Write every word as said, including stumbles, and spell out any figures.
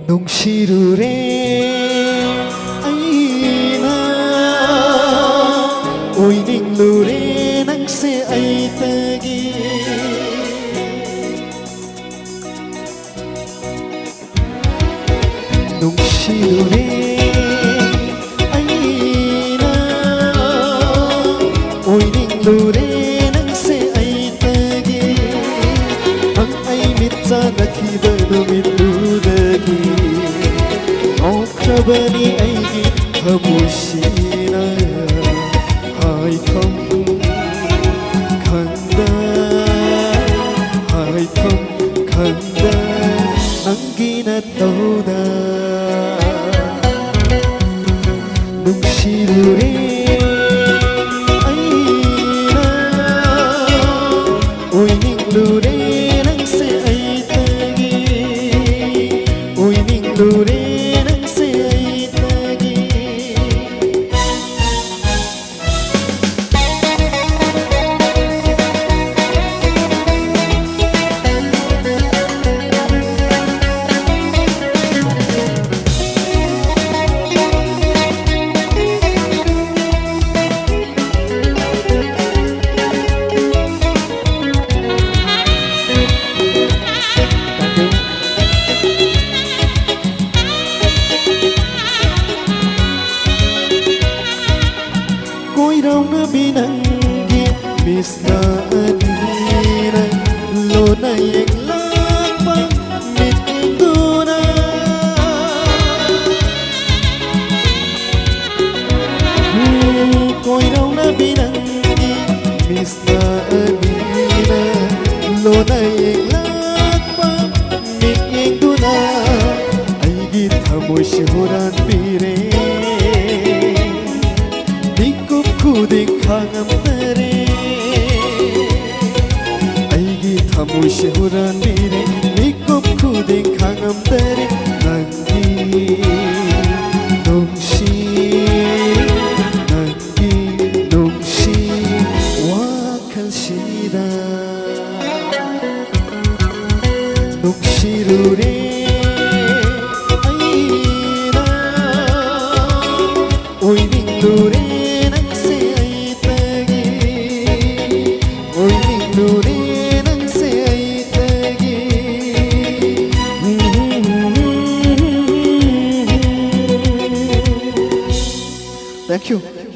ꯅꯨꯡꯁꯤꯔꯨꯔꯦ ꯑꯩꯅ, ꯑꯣꯏꯅꯤꯡꯂꯨꯔꯦ ꯅꯪꯁꯦ ꯑꯩꯇꯒꯤ꯫ ꯅꯨꯡꯁꯤꯔꯨꯔꯦ ꯑꯩꯅ, ꯑꯣꯏꯅꯤꯡꯂꯨꯔꯦ ꯅꯪꯁꯦ ꯑꯩꯇꯒꯤ꯫ ꯅꯪ ꯑꯩ ꯃꯤꯠ ꯆꯥꯟꯅꯈꯤꯕ ꯅꯨꯃꯤꯠꯇꯨꯗꯒꯤ ꯉꯥꯎꯈ꯭ꯔꯕꯅꯤ ꯑꯩꯒꯤ ꯊꯃꯣꯏꯁꯤꯅ꯫ ꯍꯥꯏꯐꯝ ꯈꯪꯗ, ꯍꯥꯏꯐꯝ ꯈꯪꯗ ꯅꯪꯒꯤ ꯅꯇꯧꯗ ꯅꯨꯡꯁꯤꯔꯨꯔꯦ ꯑꯩꯅ, ꯑꯣꯏꯅꯤꯡꯂꯨꯔꯦ ꯅꯪꯁꯦ ꯑꯩꯇꯒꯤ, ꯑꯣꯏꯅꯤꯡꯂꯨꯔꯦ ꯅꯪꯁꯦ ꯑꯩꯇꯒꯤ꯫ ꯀꯣꯏꯔꯥꯎꯅꯕꯤ ꯅꯪꯒꯤ ꯃꯤꯠꯁꯅ ꯑꯅꯤꯔꯛ ꯂꯣꯟꯅ ꯌꯦꯡꯂꯛꯄ ꯃꯤꯠꯌꯦꯡꯗꯨꯅ꯫ ꯎꯝ, ꯀꯣꯏꯔꯥꯎꯅꯕꯤ ꯅꯪꯒꯤ ꯃꯤꯠꯁꯅ ꯑꯅꯤꯔꯛ ꯂꯣꯟꯅ ꯌꯦꯡꯂꯛꯄ ꯃꯤꯠꯌꯦꯡꯗꯨꯅ ꯑꯩꯒꯤ ꯊꯃꯣꯏꯁꯤ ꯍꯨꯔꯥꯟꯕꯤꯔꯦ꯫ ꯃꯤꯀꯨꯞ ꯈꯨꯗꯤꯡ ꯈꯥꯡꯉꯝꯗꯔꯦ꯫ ꯑꯩꯒꯤ ꯊꯃꯣꯏꯁꯤ ꯍꯨꯔꯥꯟꯕꯤꯔꯦ꯫ ꯃꯤꯀꯨꯞ ꯈꯨꯗꯤꯡ ꯈꯥꯡꯉꯝꯗꯔꯦ꯫ ꯅꯪꯒꯤ ꯅꯨꯡꯁꯤ, ꯅꯪꯒꯤ ꯅꯨꯡꯁꯤ ꯋꯥꯈꯜꯁꯤꯗ ꯅꯨꯡꯁꯤꯔꯨꯔꯦ ꯈ꯭ꯌꯨ꯫